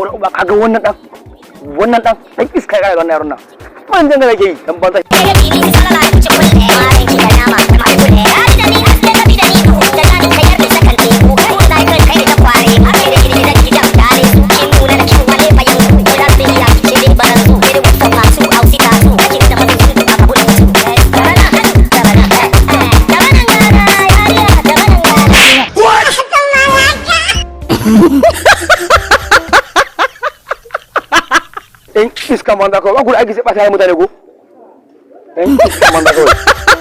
Bura uba, kaga wannan dan, wannan dan dan iska ya wannan yaron nan. Ban jin da nake yi dan banza. Ɗan iska banza kawai, ba ku da aiki sai ɓata mutane ko? Ɗan iska banza kawai.